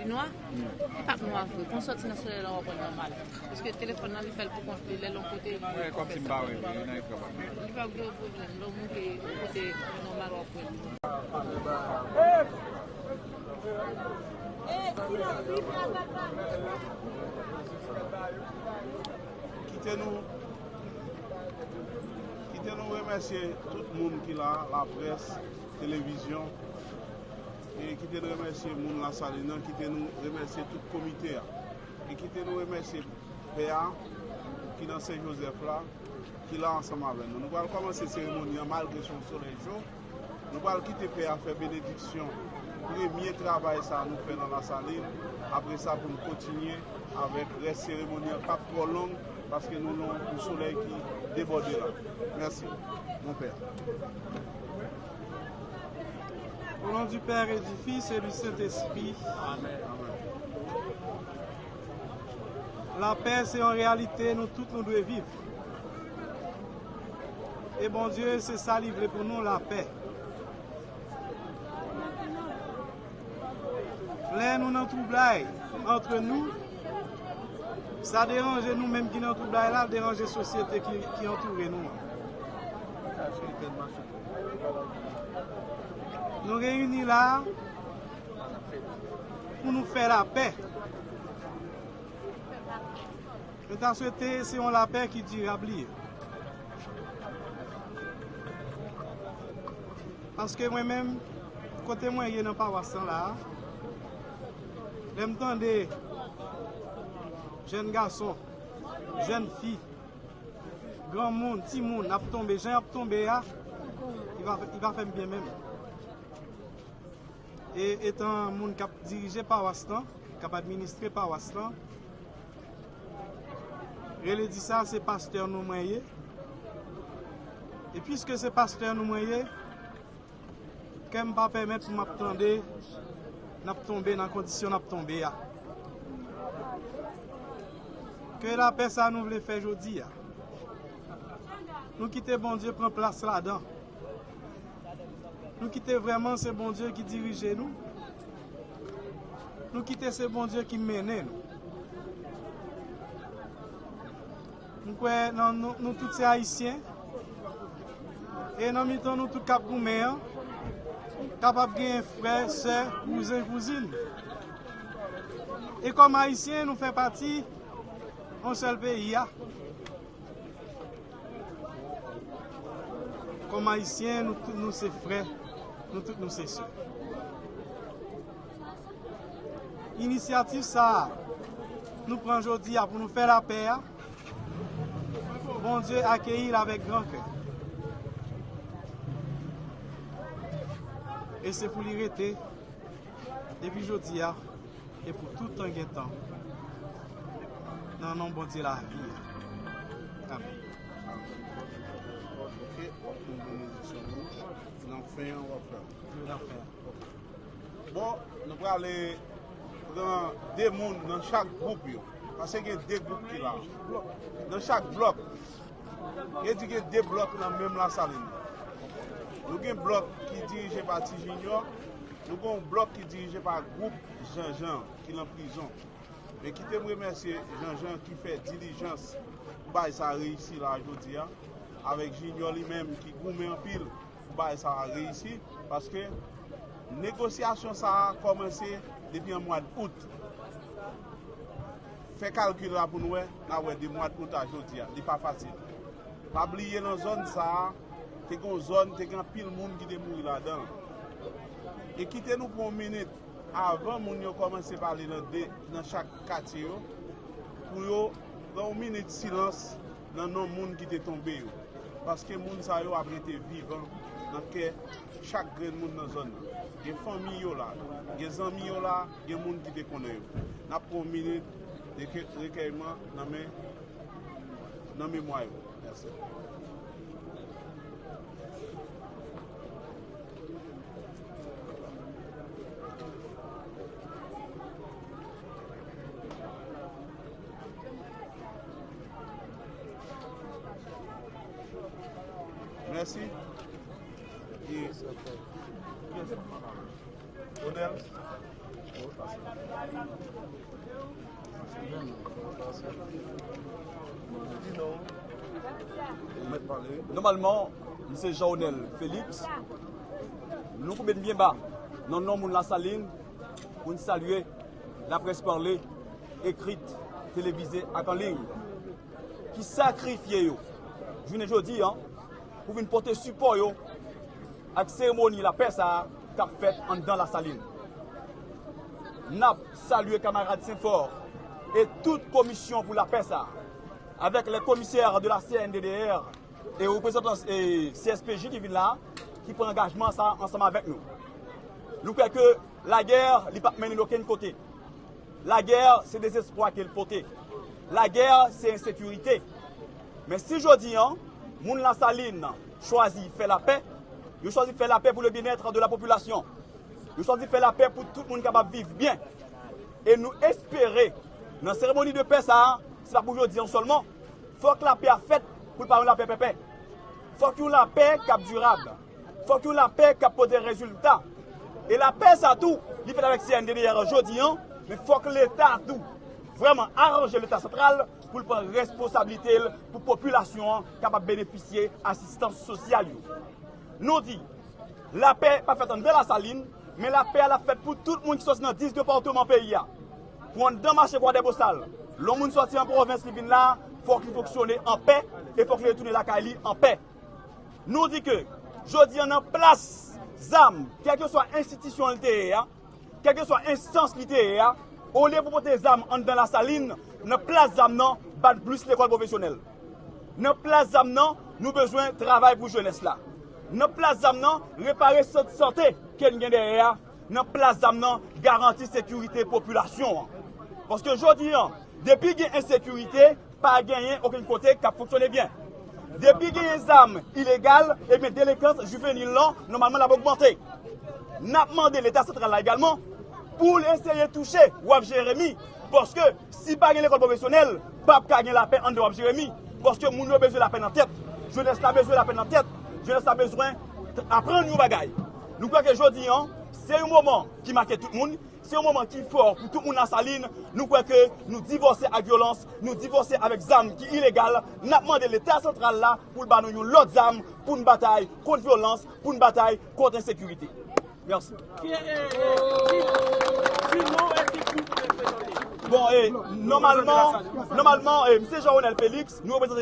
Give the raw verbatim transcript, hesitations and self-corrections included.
Nwa? Li p ap nwa vre. Kon sòti nan solèy la, w ap wè l nòmal. Paske telefòn nan, li fè l pou kont li. Lè l yon kote, li fè sa. Li p ap gen pwoblèm. Lè w moute yon kote nòmal, w ap wè l. Kite nou, kite nou remèsye tout moun ki la, laprès, televizyon, e kite n remèsye moun Lasalin nan, kite nou remèsye tout komite a, e kite nou remèsye pè a ki nan Sen Jozèf la, ki la ansanm avè nou. Nou pral kòmanse seremoni an malgre se yon solèy cho. Nou pral kite pè a fè benediksyon premye travay sa a nou fè nan Lasalin. Apre sa, pou n kontinye avèk rès seremoni an k p ap twò long, paske nou nan yon solèy ki debòde la. Mèsi, mon pè. Au nom du Père et du Fils et du Saint-Esprit. Amen. Lapè se yon reyalite nou tout nou dwe viv. E Bondye, se sa li vle pou nou, lapè. Lè nou nan twoublay antre nou, sa deranje nou menm ki nan twoublay la, deranje sosyete ki, ki antoure nou an. Nou reyini la a pou nou fè lapè. Mwen ta swete se yon lapè ki dirab li ye. Paske mwen menm, kote mwen ye nan pawas lan la a, lè m tande jèn gason, jèn fi, granmoun, timoun ap tonbe, jan y ap tonbe a, li pa, li pa fè m byen menm. E etan moun k ap dirije pawas lan, k ap administre pawas lan, rele di sa se pastè nou mwen ye. E piske se pastè nou mwen ye, kè m pa pèmèt pou m ap tande n ap tonbe nan kondisyon n ap tonbe a. Ke lapè sa nou vle fè jodi a, nou kite Bondye pran plas ladan. Nou kite vrèman se Bondye ki dirije nou. Nou kite se Bondye ki mennen nou. M kwè nan nou, nou tout se Ayisyen. E nan mitan nou tout k ap goumen an, kapab genyen frè, sè, kouzen, kouzin. E kòm Ayisyen, nou fè pati yon sèl peyi a. Kòm Ayisyen, nou tout nou se frè, nou tout nou se sè. Inisyativ sa a, nou pran jodi a pou nou fè lapè a, Bondye akeyi l avèk gran kè. E se pou li rete depi jodi a e pou tout tan gen tan. Nan non Bondye lavi a. Amen. Ok, w ap pran benediksyon nou. Nan fen an, w ap fè. Wi, nan fen an. Bon, nou prale pran de moun nan chak gwoup yo. Paske gen de gwoup ki la. Nan chak blòk. Gen di gen de blòk nan menm Lasalin. Nou gen blòk ki dirije pa Ti Junior, nou gen yon blòk ki dirije pa gwoup Janjan ki nan prizon. Men kite m remèsye Janjan ki fè dilijans pou bagay sa a reyisi la jodi a, avèk Junior li menm ki goumen anpil pou bagay sa a reyisi, paske negosyasyon sa a kòmanse depi an mwa d out. Fè kalkil la pou n wè, n a wè de mwa d out a jodi a, li pa fasil. Pa bliye nan zòn sa a, te gen yon zòn, te gen anpil moun ki te mouri ladan l. E kite nou pran yon minit avan moun yo kòmanse pale nan de, nan chak katye yo, pou yo pran yon minit silans nan non moun ki te tonbe yo. Paske moun sa yo ap rete vivan nan kè chak grenn moun nan zòn nan. Gen fanmi yo la, gen zanmi yo la, gen moun ki te konnen yo. N ap pran yon minit de ke-, rekèyman nan men, nan memwa yo. Mèsi. Mèsi. E Odèl. Nòmalman, misye Jean Onel Félix, nou koube n byen ba nan non moun Lasalin pou n salye laprès pale, ekrit, televize ak an liy ki sakrifye yo jounen jodi a pou vin pote sipò yo ak seremoni lapè sa a k ap fèt anndan Lasalin. N ap salye kamarad Senfò e tout komisyon pou lapè sa a, avèk lè komisè de la C N D D R e reprezantan e C S P J ki vin la, ki pran angajman sa a ansanm avèk nou. Nou kwè ke lagè, li p ap mennen n okenn kote. Lagè, se dezespwa ke l pote. Lagè, se ensekirite. Men si jodi a, moun Lasalin chwazi fè lapè, yo chwazi fè lapè pou le bien-être de la population. Yo chwazi fè lapè pou tout moun kapab viv byen. E nou espere, nan seremoni de pè sa a, se pa pou jodi a sèlman, fòk lapè a fèt pou l pa yon lapè pèpè. Fòk yon lapè k ap dirab. Fòk yon lapè k ap pote rezilta. E lapè sa tou, li fèt avèk C N D D R jodi a, men fòk Leta tou vrèman aranje Leta santral pou l pran responsablite l pou popilasyon an kapab benefisye asistans sosyal yo. Nou di, lapè pa fèt anndan Lasalin, men lapè a l ap fèt pou tout moun ki sòti nan dis depatman peyi a. Pou anndan mache Kwadèbosal, lè yon moun sòti an pwovens li vin la, fòk li fonksyone an pè e fòk li retounen lakay li an pè. Nou di ke jodi a nan plas zam, kèlkeswa enstitisyon li te ye a, kèlkeswa enstans li te ye a, olye pou pote zam anndan Lasalin, nan plas zam nan, ban plis lekòl pwofesyonèl. Nan plas zam nan, nou bezwen travay pou jenès la. Nan plas zam nan, repare sant sante ke n gen dèyè a. Nan plas zam nan, garanti sekirite popilasyon an. Paske jodi a, depi gen ensekirite, pa genyen okenn kote k ap fonksyone byen. Depi genyen zam ilegal, ebyen delenkans jivenil lan, nòmalman, l ap ogmante. N ap mande Leta santral la egalman pou l eseye touche W A P Jeremi, paske si pa gen lekòl pwofesyonèl, p ap ka gen lapè anndan W A P Jeremi, paske moun yo bezwen lapè nan tèt. Jenès la bezwen lapè nan tèt. Jenès la bezwen t- aprann yon bagay. Nou kwè ke jodi a, se yon moman ki make tout moun, se yon moman ki fò pou tout moun Lasalin. Nou kwè ke nou divòse ak vyolans, nou divòse avèk zam ki ilegal. N ap mande Leta santral la pou l ba nou yon lòt zam pou n batay kont vyolans, pou n batay kont ensekirite. Mèsi. Ki, e, e, e, ki, ki non èske ki ou reprezante? Bon, e, nòmalman, nòmalman, e, misye Jean Ronel Félix, nou reprezante